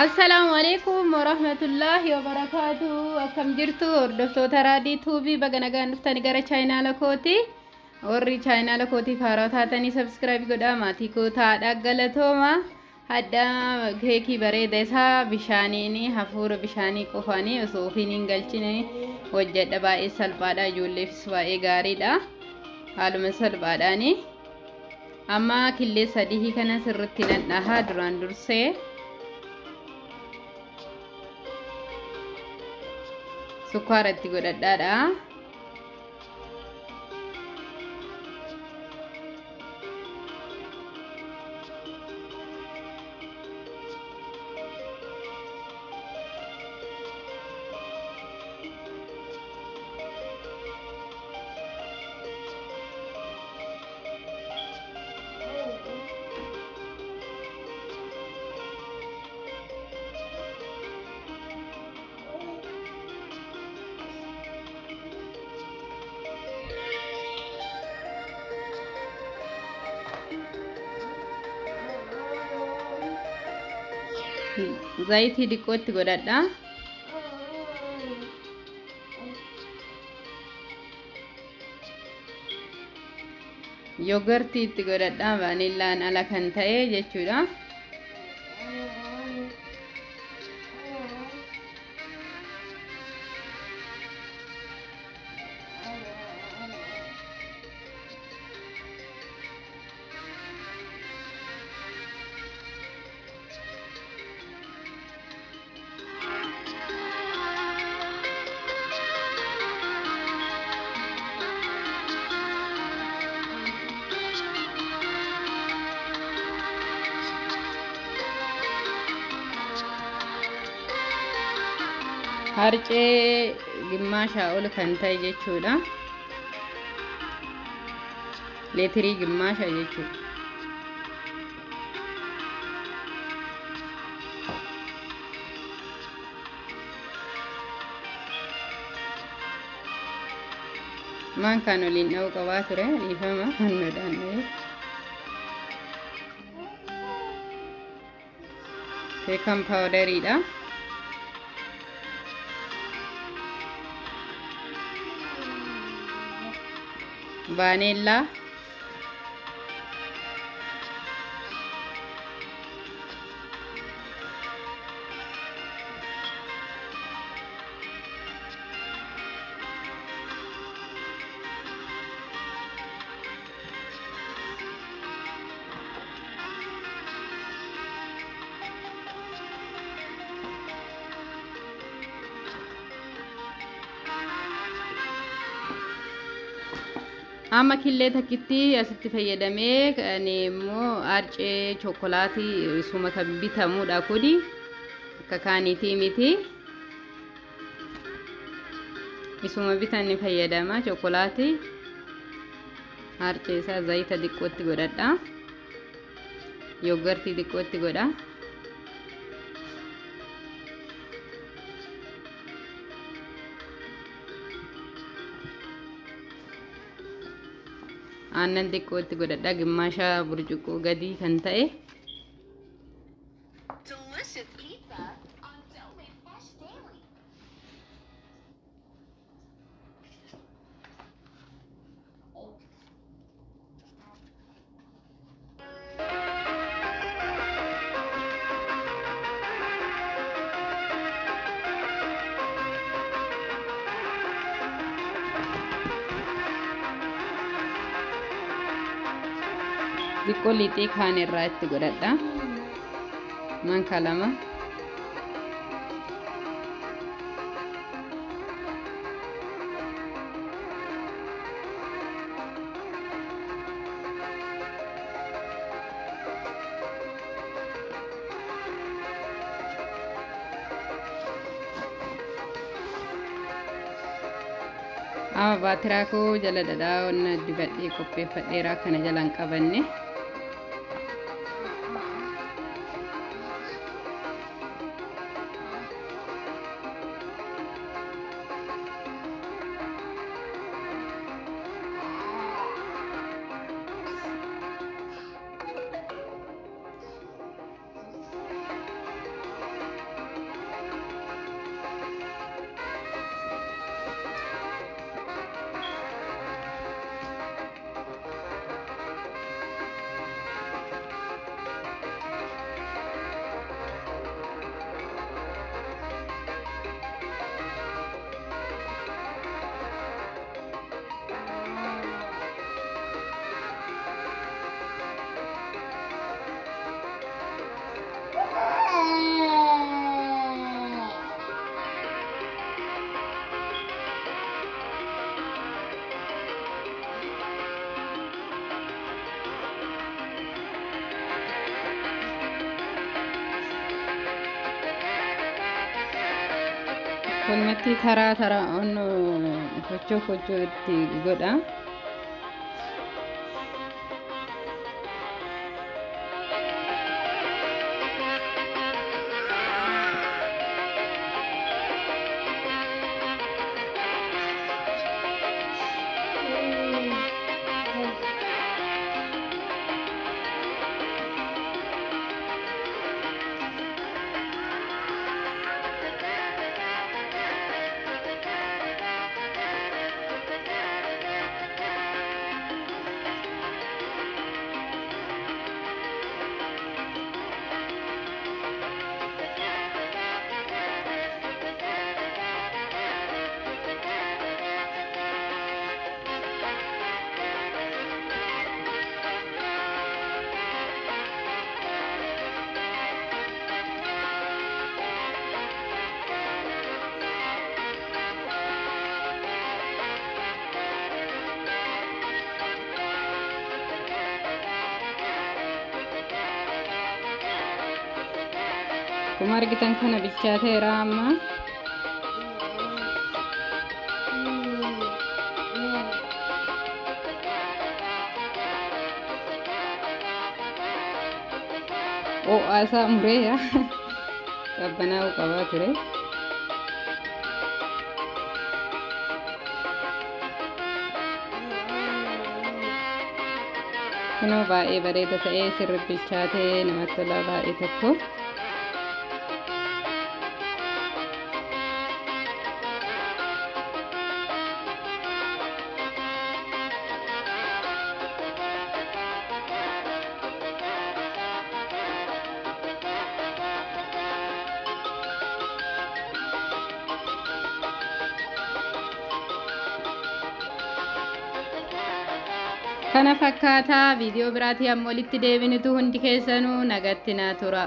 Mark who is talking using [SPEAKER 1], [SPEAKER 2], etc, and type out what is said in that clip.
[SPEAKER 1] Assalaamu alaikum warahmatullahi wabarakaatu. Akkam jirtu hordoftoota Raadii Tuubii, baga nagaan dhuftanii gara chaayinaala kooti. Warri chaayinaala kootiif haaraa taatanii subscribe godhaa, maatii koo taadhaa, galatooma. Hadda keekii bareeda isaa bishaaniin, hafuura bishaanii qofaanii osoo ofiin hin galchine hojjedha. Baay'ee salphaadha, ijoolleefis baay'ee gaariidha. Haaluma salphaadhaani. Amma killee sadii kana sirriitti nan dhahaa duraan dursee. Sukkaara itti godhadhaadha. Zayitii xiqqootti godhadha. Yogurtii itti godhadha, vaanillaan ala kan ta'e jechuudha. Harcee gimmaashaa ol kan ta'e jechuudha. Leetirii gimmaashaa jechuudha. Maan kan waliin dha'uu qabaa ture, dhiifama hannuudhaan dha'e. Baking powderiidha. Vaaneellaa. Amma killee takkitti asitti fayyadamee kan immoo arcee chokkolaatii isuma kan bitamudha, kuni akka kaaniitii miti. Isuma bitan ni fayyadama chokkolaatii. Arcee isaa zayita xiqqootti godhadha. Yoggartii xiqqootti godha. Aannan xiqqootti godhadha, gimmaasha burcuqqoo gadii kan ta'e.
[SPEAKER 2] Delicious pizza on dough made fresh daily.
[SPEAKER 1] Xiqqoo lixii kaan irraa itti godhadha. Manka 2. Amma baatiraa koo jala dhadhaa wanna dibadhee qopheeffadheeraa kana jalaan qabanne. Akkanumatti taraa taraa kochoo kochoo itti godha. Akkuma argitan kana bilchaateera amma. Ho'aa isaa mureera. Qabbanaa'uu qabaa ture. Kunoo baay'ee bareeda ta'ee sirri bilchaatee namatti tola baay'ee tokko. Kana fakkaataa viidiyoo biraatii amma walitti deebinutu hundi keessanuu nagatti naa tura.